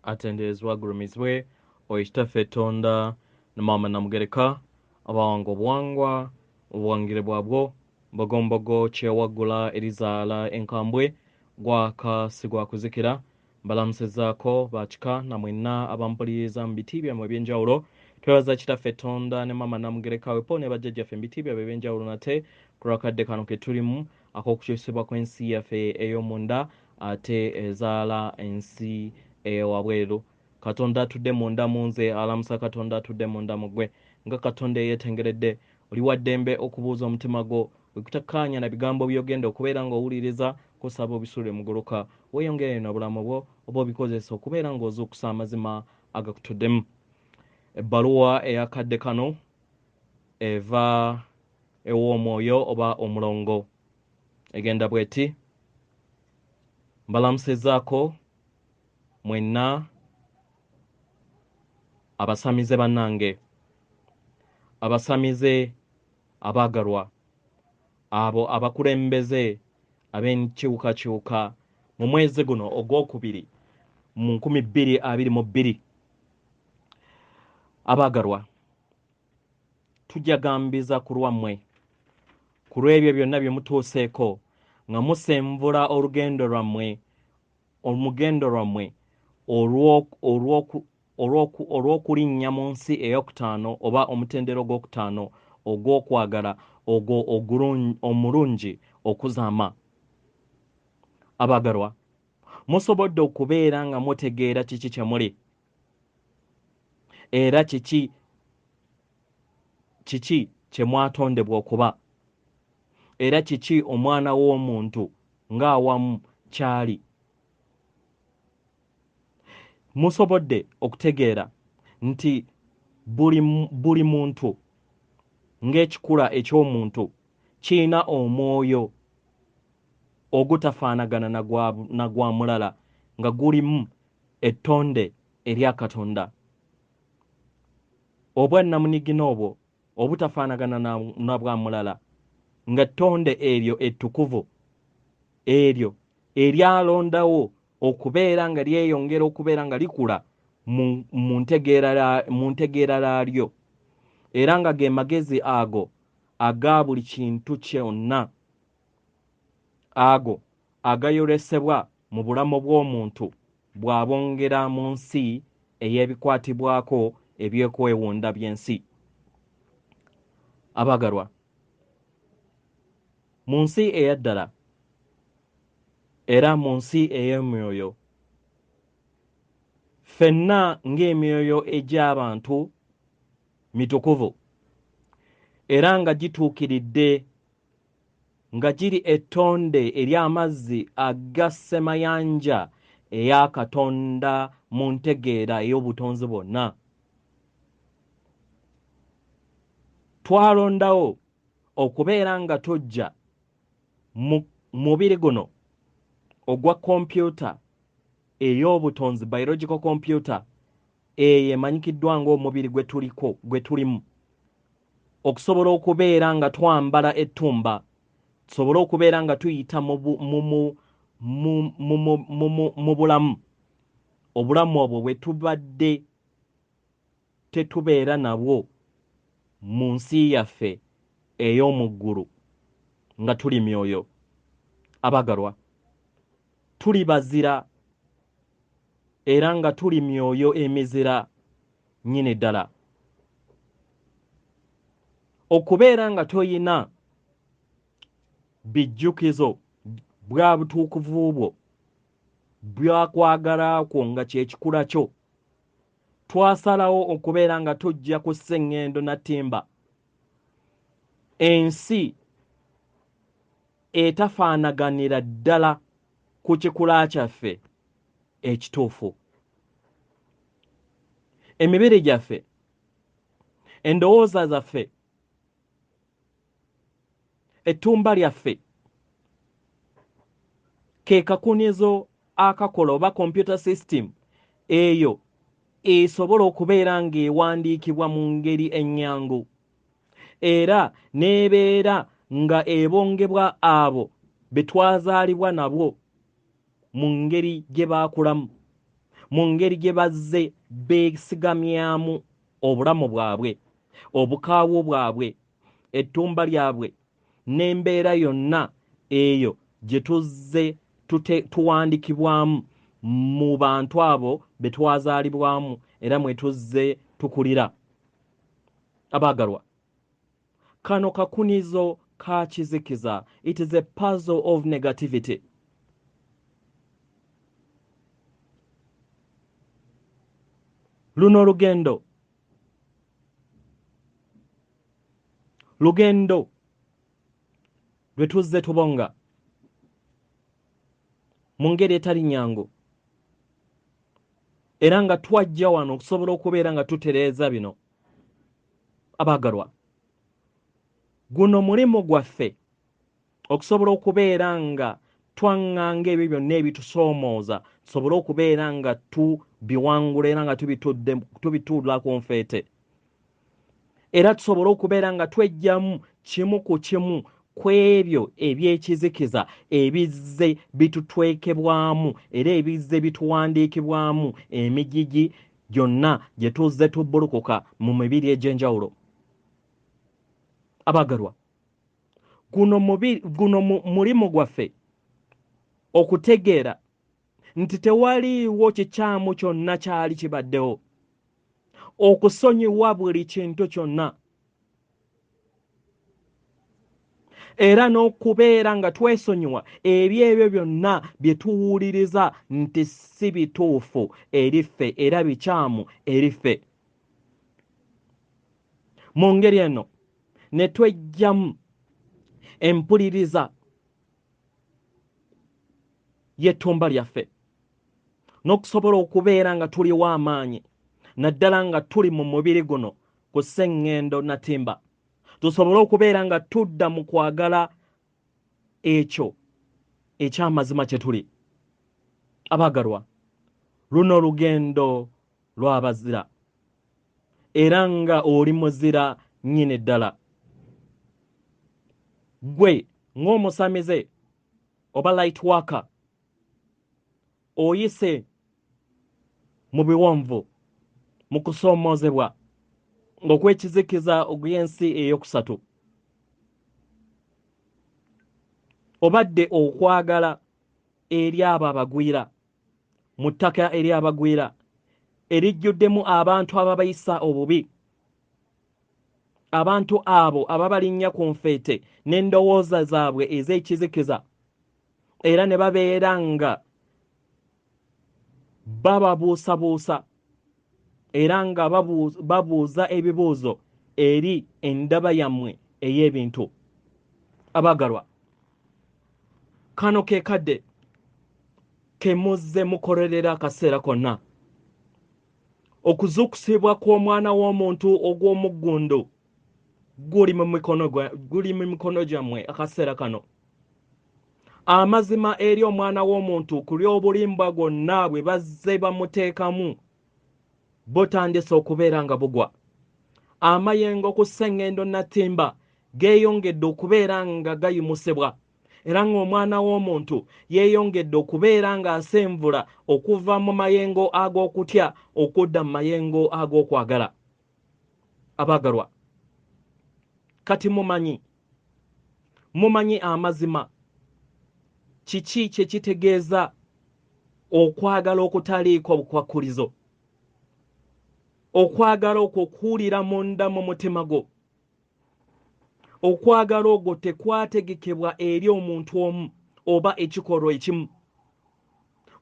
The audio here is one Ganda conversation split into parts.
Atenderezebwa agulumizibwe oyo Kitaffe Tonda ne Maama Namugereka, abawanga obuwangwa obuwangire bwabwo, Mbogombogo kyewaggula erizaala enkambwe, gwaka si gwa kuzikira. Mbalamusizaako bakika na mwenna abampuliriza mu biti byammwe eby'enjawulo. Twebaza Kitaffe Tonda ne Maama Namugereka wepo ne bajjajjaffe mu biti byabwe eby'enjawulo nate ku lwakadde kano ke tulimu ak'okukyusibwa kw'ensi yaffe ey'omunda ate ezaala ensi ey'ewabweru. Katonda atudde munda mu nze alamusa Katonda atudde munda mu ggwe. Nga Katonda eyeetengeredde, oli wa ddembe okubuuza omutima gwo bwe gutakkaanya na bigambo by'ogenda okubeera ng'owuliriza, kusaba obisuule muguluka weeyongere na bulamu bwo oba obikozesa okubeera ng'ozuukusa amazima agakutuddemu. Ebbaluwa ey'akadde kano eva ew'omwoyo oba omulongo egenda bw'eti: mbalamusizaako mwenna abasamize bannange, abasamize abaagalwa, abo abakulembeze ab'enkyukakyuka mu mwezi guno ogwokubiri mu 2022. Abaagalwa, tujagambiza ku lwammwe ku lw'ebyo byonna bye mutuuseeko nga musenvula olugendo lwammwe, omugendo lwammwe olw'okulinnya mu nsi ey'okutaano oba omutendera ogwokutaano ogw'okwagala ogwo omulungi okuzaama. Abaagalwa, musobodde okubeera nga mutegeera kiki kye muli era kiki kye mwatondebwa okuba, era kiki omwana w'omuntu ng'awamu ky'ali. Musobodde okutegeera nti buli muntu ng'ekikula eky'omuntu kirina omwoyo ogutafaanagana na gwa mulala nga gulimu ettonde erya Katonda. Obwannamunigina obwo obutafaanagana na bwa mulala nga ttonde eryo ettukuvu eryo eryalondawo okubeera nga lyeyongera okubeera nga likula mu ntegeera laalyo, era nga ge magezi ago aga buli kintu kyonna, ago agayolesebwa mu bulamu bw'omuntu bw'abongera mu nsi ey'ebikwatibwako ebyokwewunda by'ensi. Abaagalwa, mu nsi eyaddala era mu nsi ey'emyoyo, ffenna ng'emyoyo egy'abantu mitukuvu era nga gituukiridde, nga giri ettonde ery'amazzi aga ssemayanja eya Katonda mu ntegeera ey'obutonzi bwonna. Twalondawo okubeera nga tujja mu mubiri guno ogwa kompyuta ey'obutonzi, biological computer, eyo emanyikiddwa ng'omubiri gwe tuliko, gwe tulimu, okusobola okubeera nga twambala ettumba, tusobole okubeera nga tuyita mu bulamu, obulamu obwo bwe tubadde tetubeera nabwo mu nsi yaffe ey'omu ggulu nga tuli myoyo. Abaagalwa, tuli bazira era nga tuli myoyo emizira nnyini ddala. Okubeera nga toyina bijjukizo bwa butuukuvu bwo byakwagala kwo nga kyekikula kyo, twasalawo okubeera nga tujja ku sseŋŋendo na ttimba, ensi etafaanaganira ddala ku kikula kyaffe ekituufu. Emibiri gyaffe, endowooza zaffe, ettumba lyaffe ke kakunizo akakola oba computer system eyo esobola okubeera ng'ewandiikibwa mu ngeri ennyangu era n'ebeera nga ebongebwa abo be twazaalibwa nabo mu ngeri gye baakulamu. Mu ngeri gye bazze beesigamyamu obulamu bwabwe, obukaawu bwabwe, ettumba lyabwe n'embeera yonna eyo gye tuzze tuwandikibwamu mu bantu abo be twazaalibwamu era mwe tuzze tukulira. Abaagalwa, kano kakunizo ka kizikiza. It is a puzzle of negativity. Luno lugendo, lugendo lwe tuzze tubonga mu ngeri etali nyangu, era nga twajja wano okusobola okubeera nga tutereeza bino. Abaagalwa, guno mulimu gwaffe okusobola okubeera nga twaŋŋanga ebyo byonna ebitusoomooza, tusobole okubeera nga tubiwangula era nga tubituula ku nfeete, era tusobole okubeera nga tweggyamu kimu ku kimu ku ebyo ebyekizikiza ebizze bitutwekebwamu era ebizze bituwandiikibwamu emigigi gyonna gye tuzze tubbulukuka mu mibiri egy'enjawulo. Abaagalwa, guno mulimu gwaffe okutegeera nti tewaliiwo kikyamu kyonna kyali kibaddewo, okusonyiwa buli kintu kyonna, era n'okubeera nga twesonyiwa ebyebyo byonna bye tuwuliriza nti si bituufu eri ffe era bikyamu eri ffe. Mu ngeri eno ne tweggyamu empuliriza y'ettumba lyaffe n'okusobola okubeera nga tuliwo amaanyi, naddala nga tuli mu mubiri guno ku sseŋŋendo natimba, tusobole okubeera nga tudda mu kwagala ekyo eky'amazima kye tuli. Abaagalwa, luno lugendo lw'abazira, era nga oli muzira nnyini ddala. Ggwe ng'omusamize oba light worker oyise mu biwonvu, mu kusoomoozebwa ng'okwekizikiza ogw'ensi eyokusatu, obadde okwagala eri abo abagwira mu ttaka eri abagwira erijjuddemu abantu ababayisa obubi, abantu abo ababalinnya ku nfeete n'endowooza zaabwe ez'ekizikiza, era ne babeera nga bababuusabuusa era nga babuuza ebibuuzo eri endaba yammwe ey'ebintu. Abaagalwa, kano ke kadde ke muzze mukolerera akaseera konna. Okuzuukusibwa kw'omwana w'omuntu ogw'omuggundu guli mu mikono gyammwe akaseera kano. Amazima eri omwana w'omuntu ku ly'obulimba gwonna bwe bazze bamuteekamu butandise okubeera nga bugwa. Amayengo ku sseŋŋendo natimba geeyongedde okubeera nga gayimusibwa, era ng'omwana w'omuntu yeeyongedde okubeera ng'asenvula okuva mu mayengo ag'okutya okudda mu mayengo ag'okwagala. Abaagalwa, kati mumanyi amazima kiki kye kitegeeza okwagala okutaliiko bukwakkulizo, okwagala okwo okuwulira munda mu mutima gwo. Okwagala okwo tekwategekebwa eri omuntu omu oba ekikolwa ekimu.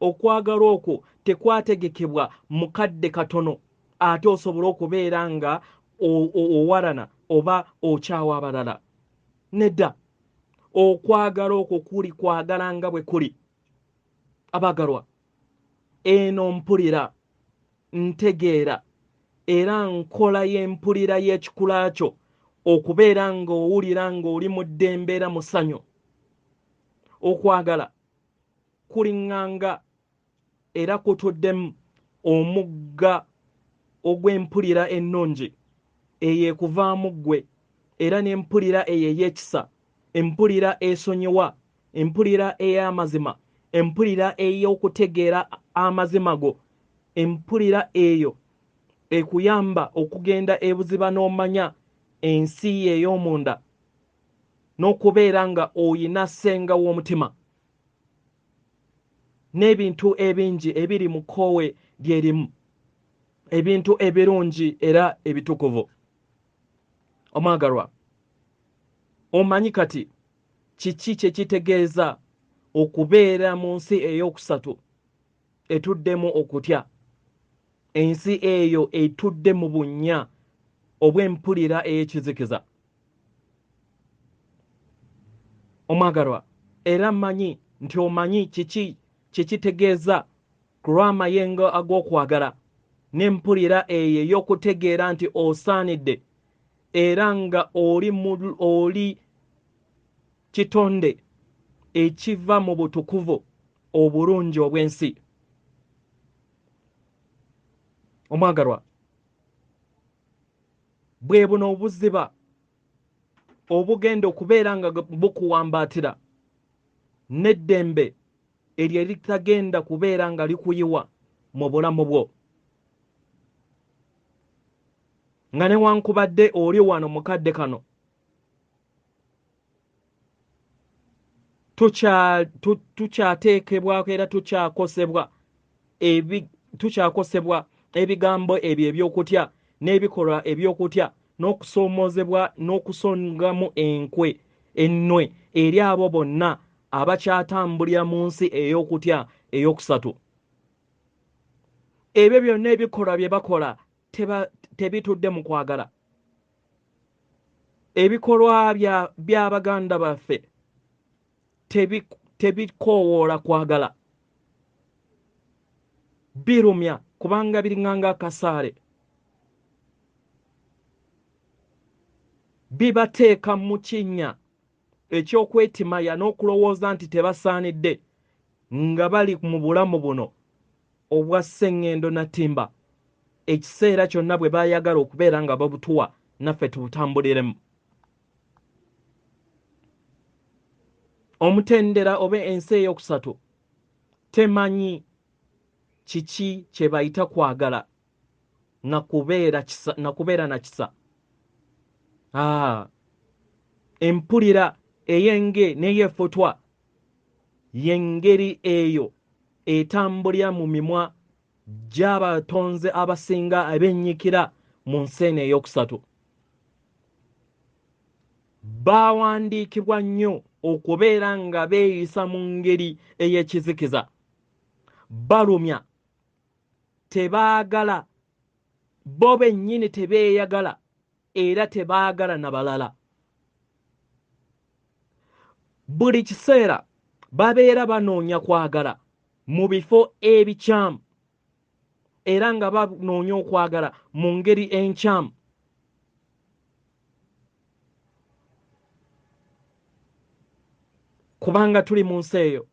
Okwagala okwo tekwategekebwa mu kadde katono ate osobole okubeera nga owalana oba okyawa abalala. Nedda, okwagala okwo kuli kwagala nga bwe kuli. Abaagalwa, eno mpulira, ntegeera era nkola y'empulira y'ekikula kyo okubeera ng'owulira ng'oli mu ddembe era mu ssanyu. Okwagala kuliŋŋanga era kutuddemu omugga ogw'empulira ennungi eyo ekuvaamu ggwe, era n'empulira eyo ey'ekisa, empulira esonyiwa, empulira ey'amazima, empulira ey'okutegeera amazima go Empulira eyo ekuyamba okugenda ebuziba n'omanya ensi ye ey'omunda n'okubeera nga oyina ssenga w'omutima n'ebintu ebingi ebiri mu kkoowe lyerimu, ebintu ebirungi era ebitukuvu. Omwagalwa, omanyi kati kiki kye kitegeeza okubeera mu nsi ey'okusatu etuddemu okutya, ensi eyo etudde mu bunnya obw'empulira ey'ekizikiza. Omwagalwa, era mmanyi nti omanyi kiki kye kitegeeza ku lw'amayengo ag'okwagala n'empulira eyo ey'okutegeera nti osaanidde era nga oli oli kitonde ekiva mu butukuvu obulungi obw'ensi. Omwagalwa, bwe buno obuziba obugenda okubeera nga bukuwambaatira n'eddembe eryo eritagenda kubeera nga likuyiwa mu bulamu bwo, nga newankubadde oli wano mu kadde kano tukyateekebwako era tukyakosebwa ebigambo ebyo eby'okutya n'ebikolwa eby'okutya n'okusoomoozebwa n'okusongamu enkwe ennwe eri abo bonna abakyatambulira mu nsi ey'okutya ey'okusatu. Ebyo byonna ebikolwa bye bakola tebitudde mu kwagala. Ebikolwa by'abaganda baffe tebikoowoola kwagala, birumya kubanga biringanga akasaale, bibateeka mu kinnya eky'okwetimaya n'okulowooza nti tebasaanidde nga bali mu bulamu buno obwa sseŋŋendo na ttimba ekiseera kyonna bwe bayagala okubeera nga babutuwa naffe tubutambuliremu. Omutendera oba ensi ey'okusatu temanyi kiki kye bayita kwagala na kubeera na kisa. Empulira ey'enge n'ey'effutwa y'engeri eyo etambulira mu mimwa gy'abatonze abasinga abennyikira mu nsi eno ey'okusatu. Bawandiikibwa nnyo okubeera nga beeyisa mu ngeri ey'ekizikiza, balumya, tebaagala, bo bennyini tebeeyagala era tebaagala na balala. Buli kiseera babeera banoonya kwagala mu bifo ebikyamu era nga banoonya okwagala mu ngeri enkyamu. Kubanga tuli mu nsi eyo,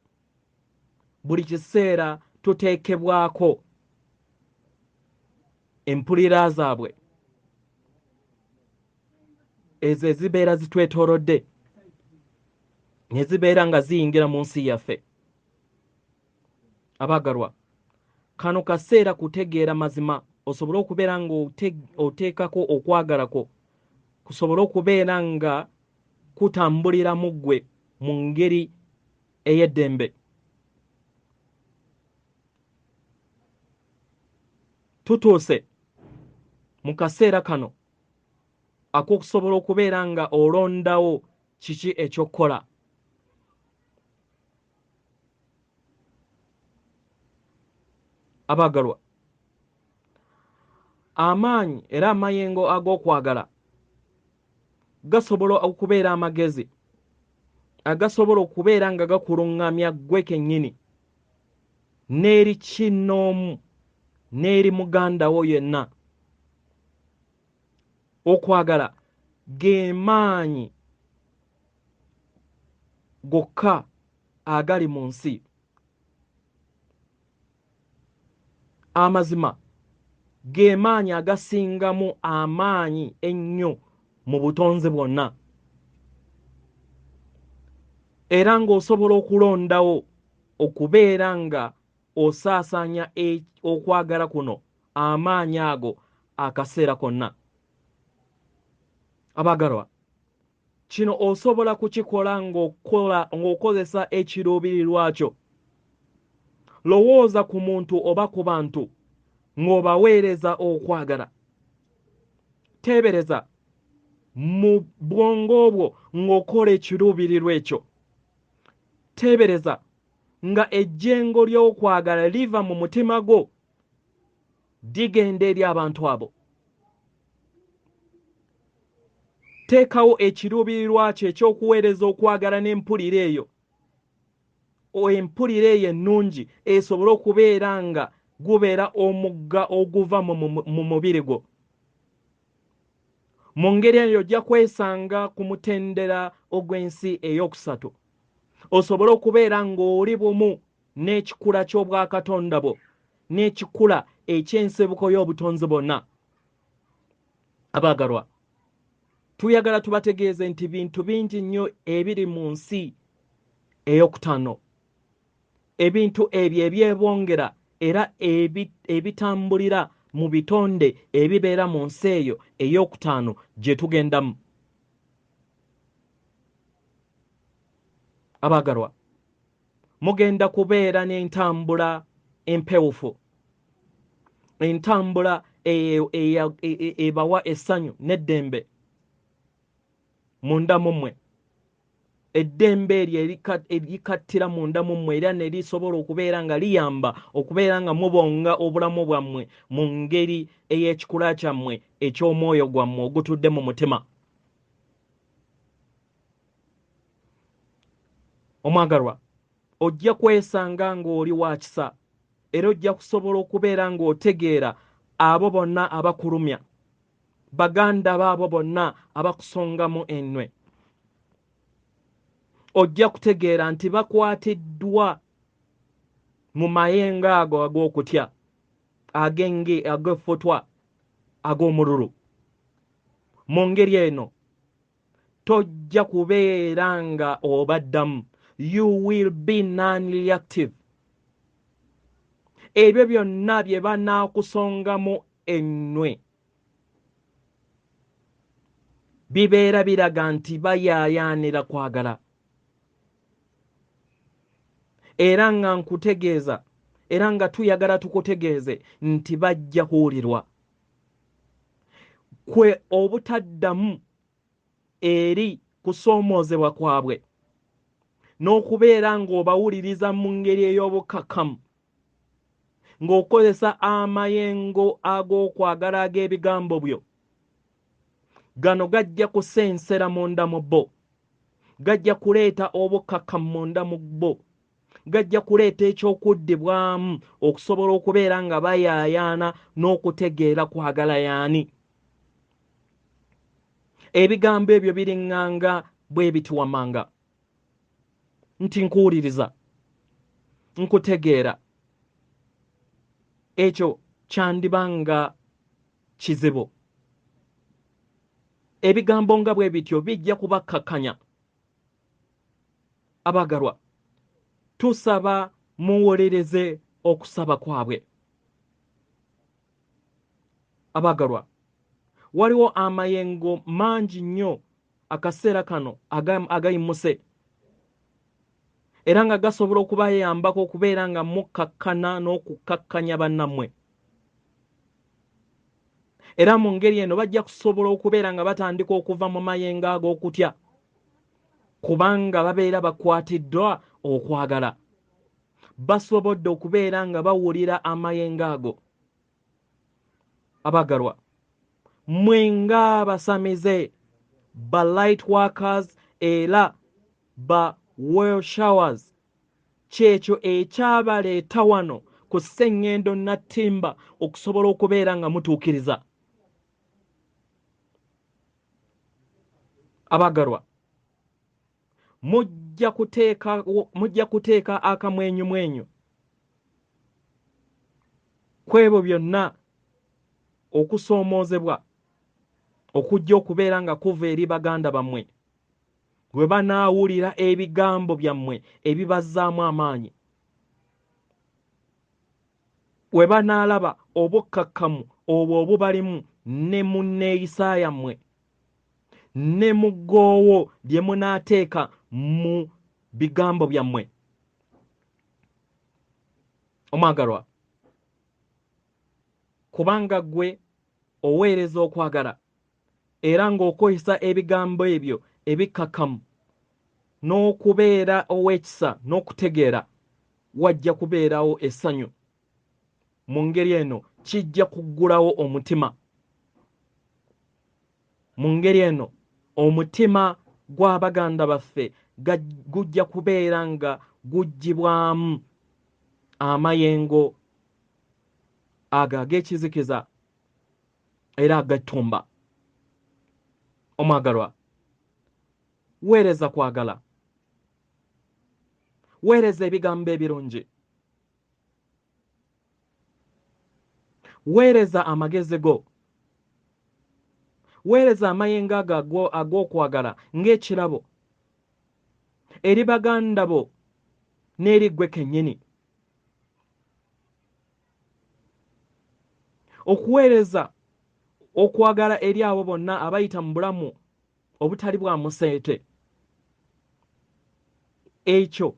buli kiseera tuteekebwako empulira zaabwe ezo ezibeera zitwetoolodde ne zibeera nga ziyingira mu nsi yaffe. Abaagalwa, kano kaseera kutegeera mazima osobole okubeera nga oteekako okwagala kwo kusobole okubeera nga kutambulira mu ggwe mu ngeri ey'eddembe. Tutuuse mu kaseera kano ak'okusobola okubeera nga olondawo kiki eky'okukola. Abaagalwa, amaanyi era amayengo ag'okwagala gasobola okubeera amagezi agasobola okubeera nga gakuluŋŋamya ggwe kennyini n'eri kinnoomu n'eri muganda wo yenna. Okwagala ge maanyi gokka agali mu nsi. Amazima ge maanyi agasingamu amaanyi ennyo mu butonzi bwonna, era ng'osobola okulondawo okubeera nga osaasaanya okwagala kuno, amaanyi ago akaseera konna. Abaagalwa, kino osobola kukikola ng'okozesa ekiruubirirwa kyo. Lowooza ku muntu oba ku bantu ng'obaweereza okwagala. Teebereza mu bwongo bwo ng'okola ekiruubirirwa ekyo. Teebereza nga ejjengo ly'okwagala liva mu mutima gwo ligenda eri abantu abo. Teekawo ekiruubirirwa kyo eky'okuweereza okwagala n'empulira eyo. Empulira eyo ennungi esobole okubeera nga gubeera omugga oguva mu mubiri gwo. Mu ngeri eyo ojja kwesanga ku mutendera ogw'ensi ey'okusatu, osobole okubeera ng'oli bumu n'ekikula ky'obwakatonda bwo n'ekikula eky'ensibuko y'obutonzi bwonna. Abaagalwa, tuyagala tubategeeze nti bintu bingi nnyo ebiri mu nsi ey'okutaano, ebintu ebyo ebyebongera era ebitambulira mu bitonde ebibeera mu nsi eyo ey'okutaano gye tugendamu. Abaagalwa, mugenda kubeera n'entambula empewufu, entambula ebawa essanyu n'eddembe munda mu mmwe. Eddembe eryo erikattira munda mu mmwe era ne lisobola okubeera nga liyamba okubeera nga mubonga obulamu bwammwe mu ngeri ey'ekikula kyammwe eky'omwoyo gwammwe ogutudde mu mutima. Omwagalwa, ojja kwesanga ng'oli wa kisa era ojja kusobola okubeera ng'otegeera abo bonna abakulumya, baganda baabo bonna abakusongamu ennwe. Ojja kutegeera nti bakwatiddwa mu mayengo ago ag'okutya, ag'enge, ag'effutwa, ag'omululu. Mu ngeri eno tojja kubeera nga obaddamu. You will be non-reactive. Ebyo byonna bye banaakusongamu ennwe bibeera biraga nti bayaayaanira kwagala. Era nga nkutegeeza, era nga tuyagala tukutegeeze nti bajja kuwulirwa. Kwe obutaddamu eri kusoomoozebwa kwabwe n'okubeera ng'obawuliriza mu ngeri ey'obukkakkamu, ng'okozesa amayengo ag'okwagala ag'ebigambo byo. Gano gajja kusensera munda mu bo, gajja kuleeta obukkakkamu munda mu bo, gajja kuleeta ekyokuddibwamu okusobola okubeera nga bayaayaana n'okutegeera kwagala yaani. Ebigambo ebyo biriŋŋanga bwe bitiwamanga nti nkuwuliriza, nkutegeera. Ekyo kyandiba nga kizibu. Ebigambo nga bwe bityo bijja kubakkakkanya. Abaagalwa, tusaba muwulirize okusaba kwabwe. Abaagalwa, waliwo amayengo mangi nnyo akaseera kano agayimuse era nga gasobola okubayambako okubeera nga mukkakkana n'okukkakkanya bannammwe. Era mu ngeri eno bajja kusobola okubeera nga batandika okuva mu mayengo ag'okutya, kubanga babeera bakwatiddwa okwagala. Basobodde okubeera nga bawulira amayengo ago. Abaagalwa, mmwe ng'abasamize, ba light workers era ba well showers, kyekyo ekyabaleeta wano ku Sseŋŋendo Nattimba okusobola okubeera nga mutuukiriza. Abaagalwa, mujja kuteeka akamwenyumwenyu ku ebyo byonna okusoomoozebwa okujja okubeera nga kuva eri baganda bammwe bwe banaawulira ebigambo byammwe ebibazzaamu amaanyi. We banaalaba obukkakkamu obwo obubalimu ne mu nneeyisa yammwe ne mu ggoowo lye munaateeka mu bigambo byammwe. Omwagalwa, kubanga ggwe oweereza okwagala era ng'okozesa ebigambo ebyo ebikkakkamu n'okubeera ow'ekisa n'okutegeera, wajja kubeerawo essanyu. Mu ngeri eno kijja kuggulawo omutima. Mu ngeri eno omutima gw'abaganda baffe gujja kubeera nga guggyibwamu amayengo ago ag'ekizikiza era agattumba. Omwagalwa, weereza kwagala, weereza ebigambo ebirungi, weereza amagezi go, weereza amayengo ago ag'okwagala ng'ekirabo eri baganda bo n'eri ggwe kennyini. Okuweereza okwagala eri abo bonna abayita mu bulamu obutali bwa museete, ekyo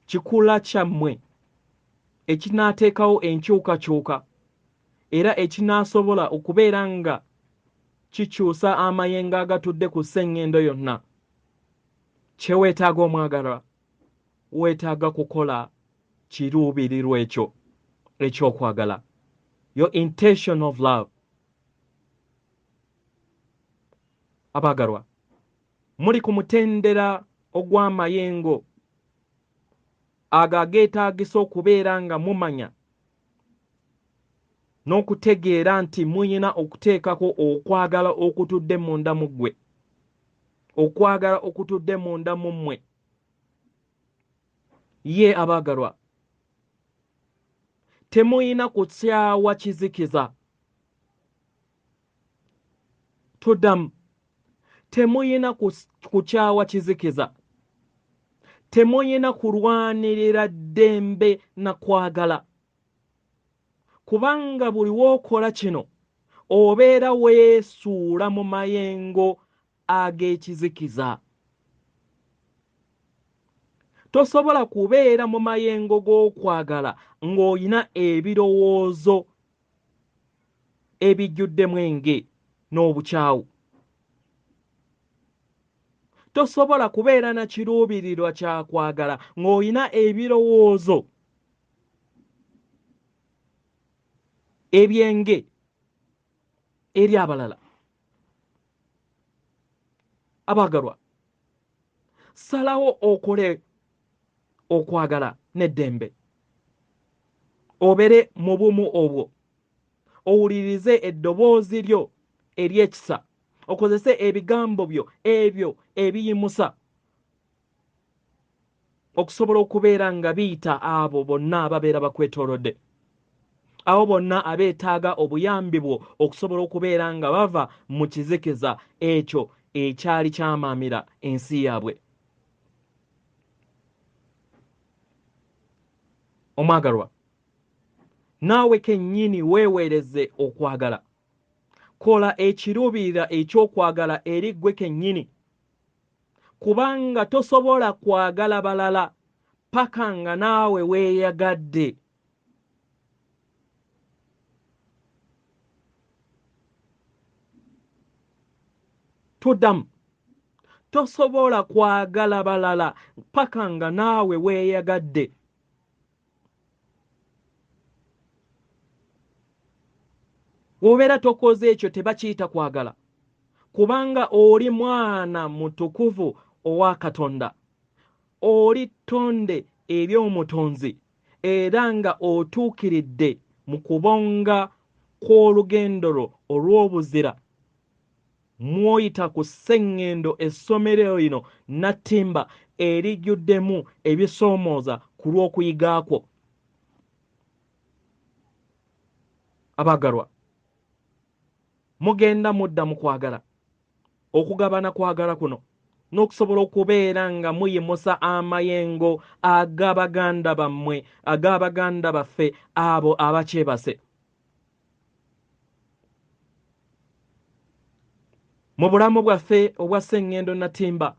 kikula kyammwe ekinaateekawo enkyukakyuka era ekinaasobola okubeera nga kikyusa amayengo agatudde ku sseŋŋendo yonna. Kye weetaaga omwagalwa, weetaaga kukola kiruubirirwa ekyo ekyokwagala, your intention of love. Abaagalwa, muli ku mutendera ogw'amayengo ago ageetaagisa okubeera nga mumanya n'okutegeera nti muyina okuteekako okwagala okutudde munda mu ggwe, okwagala okutudde munda mu mmwe. Ye abaagalwa, temuyina kukyawa kizikiza. Tuddamu, temuyina kukyawa kizikiza, temuyina kulwanirira ddembe na kwagala, kubanga buli w'okola kino obeera weesuula mu mayengo ag'ekizikiza. Tosobola kubeera mu mayengo g'okwagala ng'olina ebirowoozo ebijjuddemu enge n'obukyawu. Tosobola kubeera na kiruubirirwa kya kwagala ng'olina ebirowoozo ebyenge eri abalala. Abaagalwa, salawo okole okwagala n'eddembe, obeere mu bumu obwo, owulirize eddoboozi lyo ery'ekisa, okozese ebigambo byo ebyo ebiyimusa okusobola okubeera nga biyita abo bonna ababeera bakwetoolodde, abo bonna abeetaaga obuyambi bwo okusobola okubeera nga bava mu kizikiza ekyo ekyali kyamaamira ensi yaabwe. Omwagalwa, naawe kennyini weeweereze okwagala. Kola ekiruubirira ekyokwagala eri ggwe kennyini, kubanga tosobola kwagala balala paka nga naawe weeyagadde. Tuddamu, tosobola kwagala balala paka nga naawe weeyagadde. Bw'obeera tokoze ekyo tebakiyita kwagala, kubanga oli mwana mutukuvu owa Katonda, oli ttonde ery'omutonzi era nga otuukiridde mu kubonga kw'olugendo lwo olw'obuzira mw'oyita ku sseŋŋendo essomero lino Nattimba erijjuddemu ebisoomooza ku lw'okuyiga kwo. Abaagalwa, mugenda mudda mu kwagala, okugabana kwagala kuno n'okusobola okubeera nga muyimusa amayengo ag'abaganda bammwe, ag'abaganda baffe abo abakyebase. Mu bulamu bwaffe obwa Sseŋŋendo Natimba,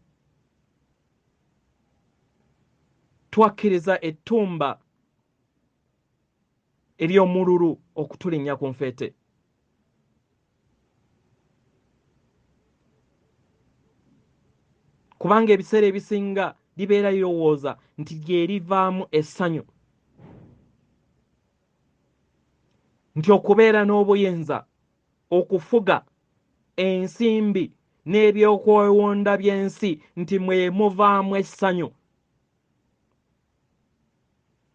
twakkiriza ettumba ery'omululu okutulinnya ku nfeete. Kubanga ebiseera ebisinga libeera lirowooza nti lye livaamu essanyu, nti okubeera n'obuyinza, okufuga ensimbi n'ebyokwewunda by'ensi nti mwe muvaamu essanyu.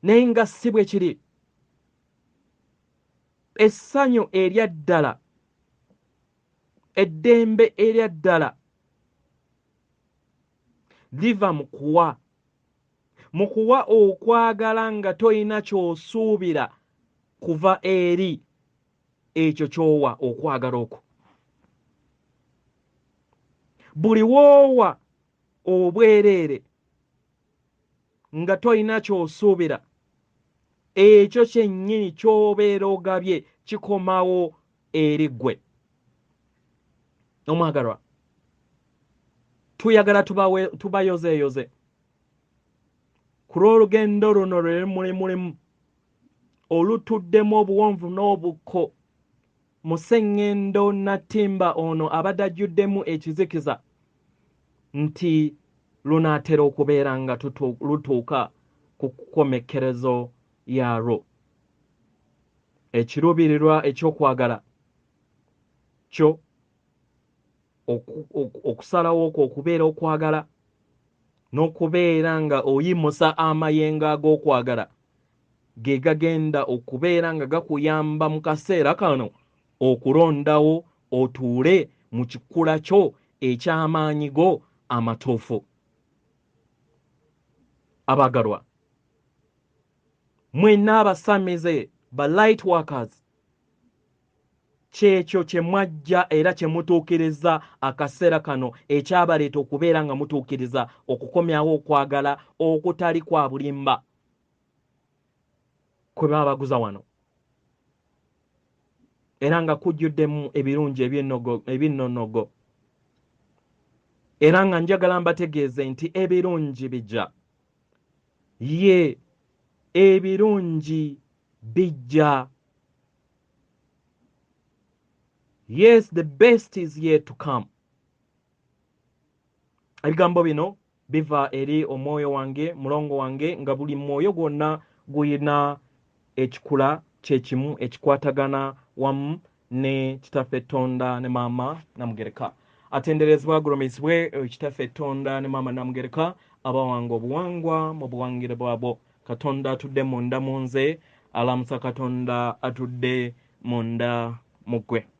Naye nga si bwe kiri. Essanyu erya ddala, eddembe erya ddala liva mu kuwa, mu kuwa okwagala nga toyina ky'osuubira kuva eri ekyo ky'owa okwagala okwo. Buli w'owa obwereere nga toyina ky'osuubira, ekyo kyennyini ky'obeera ogabye kikomawo eri ggwe. Omwagalwa, tuyagala tubayozeeyoze ku lw'olugendo luno lwe muli mulimu olutuddemu obuwonvu n'obukko. Museŋŋendo Natimba ono abadde ajjuddemu ekizikiza nti lunaatera okubeera nga lutuuka ku kukomekkerezo yaalwo. Ekiruubirirwa eky'okwagala kyo okusalawo okwo okubeera okwagala n'okubeera nga oyimusa amayengo ag'okwagala ge gagenda okubeera nga gakuyamba mu kaseera kano okulondawo otuule mu kikula kyo eky'amaanyi go amatuufu. Abagalwa, mwenna abasamize ba light workers, kyekyo kye mwajja era kye mutuukiriza akaseera kano ekyabaleeta okubeera nga mutuukiriza okukomyawo okwagala okutali kwa bulimba kwe baabaguza wano, era nga kujjuddemu ebirungi ebinnonogo. Era nga njagala mbategeeze nti ebirungi bijja. Ye ebirungi bijja. Yes, the best is yet to come. Ebigambo bino biva eri omwoyo wange, mulongo wange, nga buli mwoyo gwonna guyina ekikula kyekimu ekikwatagana wamu ne Kitaffe Tonda ne Maama Namugereka. Atenderezebwa agulumizibwe Kitaffe Tonda ne Maama Namugereka, abawanga obuwangwa mu buwangire bwabwo. Katonda atudde munda mu nze alamusa Katonda atudde munda mu ggwe.